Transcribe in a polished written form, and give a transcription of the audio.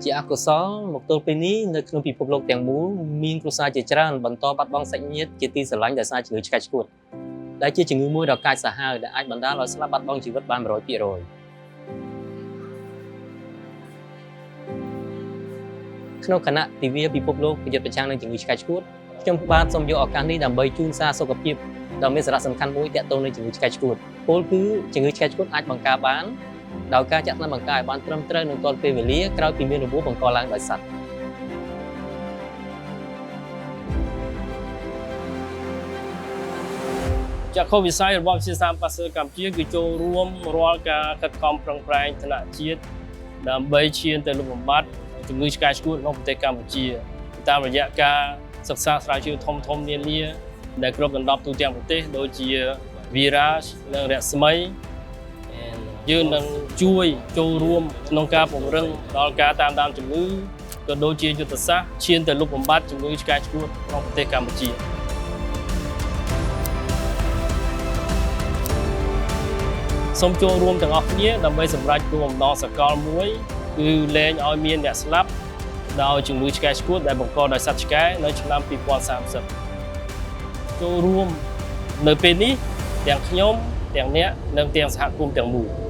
ជាអកុសលមកទល់ពេលនេះនៅក្នុងពិភពលោកទាំងមូលមានគ្រួសារជាច្រើនបន្តបាត់បង់សាច់ញាតិជាទីស្រឡាញ់ដោយសារជំងឺឆ្កែឆ្កួតដែលជាជំងឺមួយដ៏កាចសាហាវដែលអាចបណ្ដាលឲ្យស្លាប់បាត់បង់ជីវិតបាន100%ក្នុងខណៈទិវាពិភពលោកប្រយុទ្ធប្រឆាំងនឹងជំងឺឆ្កែឆ្កួតខ្ញុំបាទសូមយកឱកាសនេះដើម្បីជូនសារសុខភាពដ៏មានសារៈសំខាន់មួយទាក់ទងនឹងជំងឺឆ្កែឆ្កួតពោលគឺជំងឺឆ្កែឆ្កួតអាចបង្ការបានដោយការចាក់ថ្នាំបង្ការឲ្យបានត្រឹមត្រូវនិងទាន់ពេលវេលាក្រោយពីមានរបួសបង្កឡើងដោយសត្វ ចក្ខុវិស័យរបស់វិទ្យាស្ថានប៉ាស្ទ័រកម្ពុជាគឺចូលរួមរាល់ការខិតខំប្រឹងប្រែងថ្នាក់ជាតិដើម្បីឈានទៅលុបបំបាត់ជំងឺឆ្កែឆ្កួតក្នុងប្រទេសកម្ពុជាតាមរយៈការសិក្សាស្រាវជ្រាវធំធំនានាដែលគ្របដណ្ដប់ទូទាំងប្រទេសដូចជា Virage និងរស្មីយើងនឹងជួយចូលរួមក្នុងការពង្រឹងដល់ការតាមដានជំងឺក៏ដូចជាយុទ្ធសាស្ត្រឈានទៅលុបបំបាត់ជំងឺឆ្កែឆ្កួតក្នុងប្រទេសកម្ពុជា សូមចូលរួមទាំងអស់គ្នាដើម្បីសម្រេចគោលបំណងសកលមួយគឺលែងឲ្យមានអ្នកស្លាប់ដោយជំងឺឆ្កែឆ្កួតដែលបង្កដោយសត្វឆ្កែនៅឆ្នាំ2030ចូលរួមនៅពេលនេះទាំងខ្ញុំទាំងអ្នកនិងទាំងសហគមន៍ទាំងមូល។